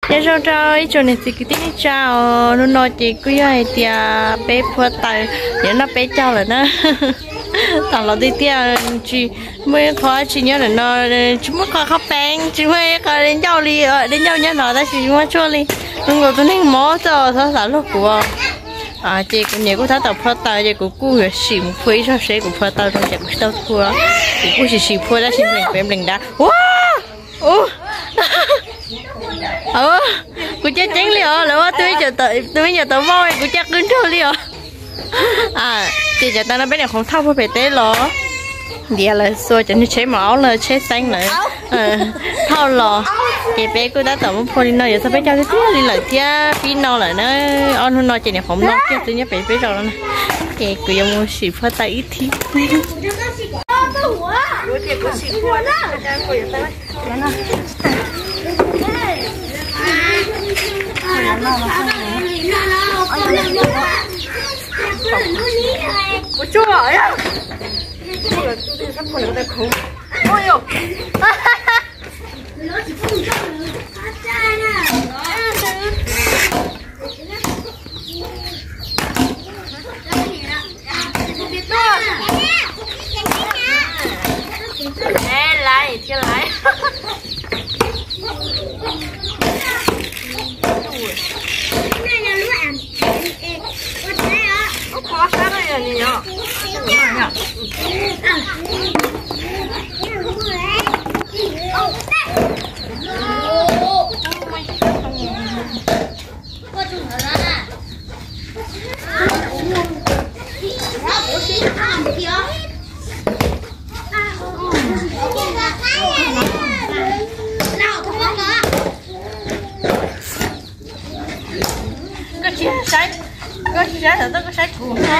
Nyob zoo rau ib tsoom niam txiv kwv tij neej tsa os, hnub no ces kuj yog hais tias peb phua taws, yuav noj peb caug lawm na. Tam los tiag tiag, tsis muaj ib qho tsis nyob ntawm no, tsis muaj qho qhov peev, tsis muaj ib qho dej ncauj li, dej ncauj nyob no tab sis tsis muaj tshuaj li. Zoo nkaus tus neeg mob txoj xov xav luag kuv. Ces kuv niam kuj tab tom phua taws ces kuv kuj yuav sim mus phua ib zaug seb kuv phua tau zoo ces kuv tsis tau phua. Kuv kuj sim sim phua tab sis nplees pem nplees dav. Ua, kuv caij ceeb li os, lawv ua tus me nyuam tau vau kuv caij qw nrug li os. Ces cov taw no peb niam qhov thauj puag pem teb los, ntiav lawv xua cov niag tsheb mos aub lawv tsheb xeeb lawv thauj los. Ces peb kuj tab tom muab phua li no yuav txog peb caug tiag tiag li lawm thiab pib no lawm na. Ob hnub no ces niam qhov no kiag twb nyob pem peb zos no na. Ces kuv yuav mus sim phua taws ib thib. Laiv thiab laiv. Koj tsis saib, koj tsis saib, koj saib kuv no.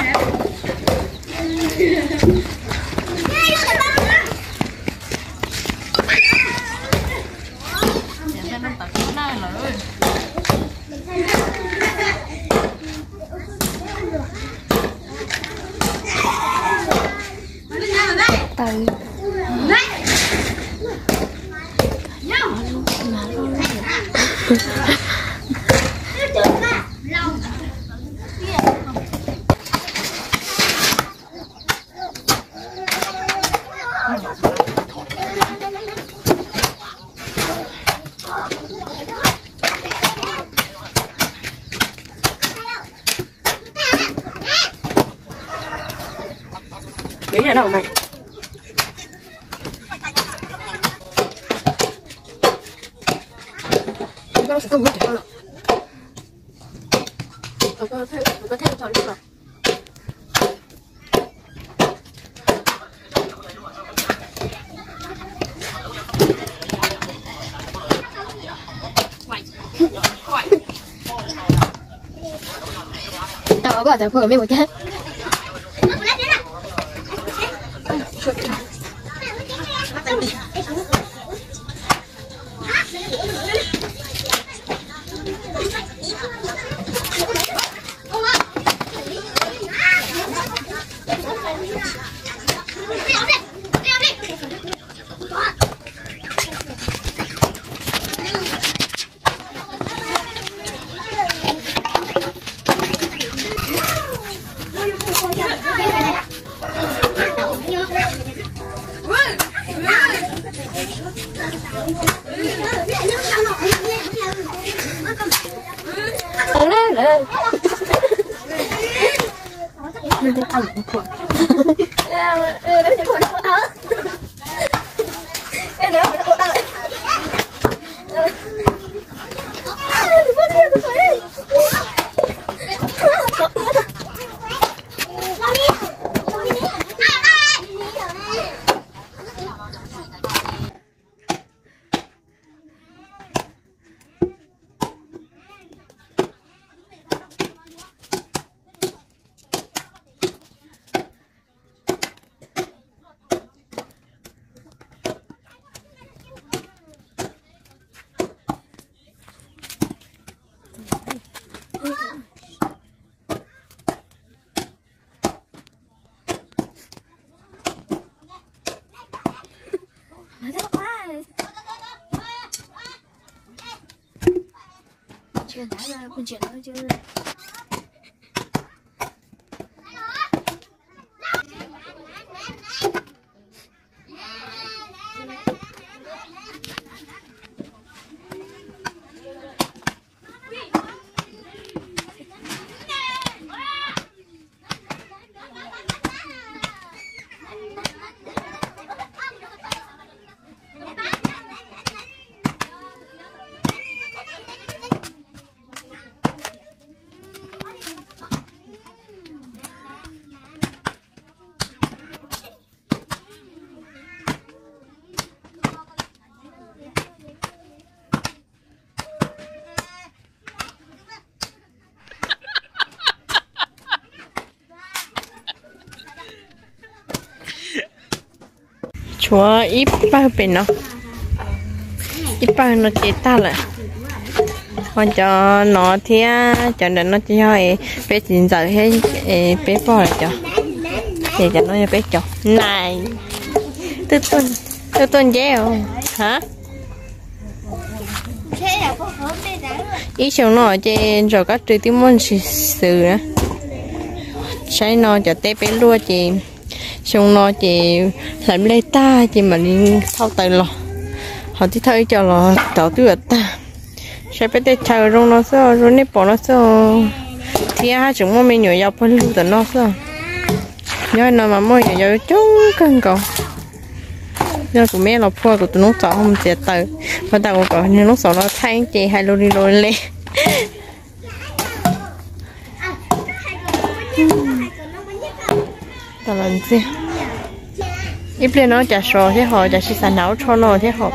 Tao có tao không biết một cái. Tshuav ib pawg pem no, ib pawg no ces tag lawm. Ho cov no thiab cov ntawm no ces yog peb txiv ntxawm thiab peb pog lawv cov. Ces cov no yog peb cov nais. Tuaj tuaj nceb os. Ha, ib xyoo no ces ntsaum kab rwg twb muaj ntsis xwb na. Saib no cov teb peb luaj ces xyoo no ces hlais nplej tag ces mam li thauj taws los, ho tib thauj ib co los rov twb yuav tag. Saib peb tej chaw zoo no xwb, zoo nej pom no xwb, thiab haj tseem muaj me nyuam yaus pawg lug tom no xwb. Nyob no mas muaj nyuam yaus coob kawg nkaus. Yog kuv me los phua kuv tus noob xaus mus txiav taws, ua tas kuv kom nws noob xaus no thaij ces hais lus li lus li. Ib pliag no cas sov thiab hos, cas tsis xav hnav ub tsho no thiab hos.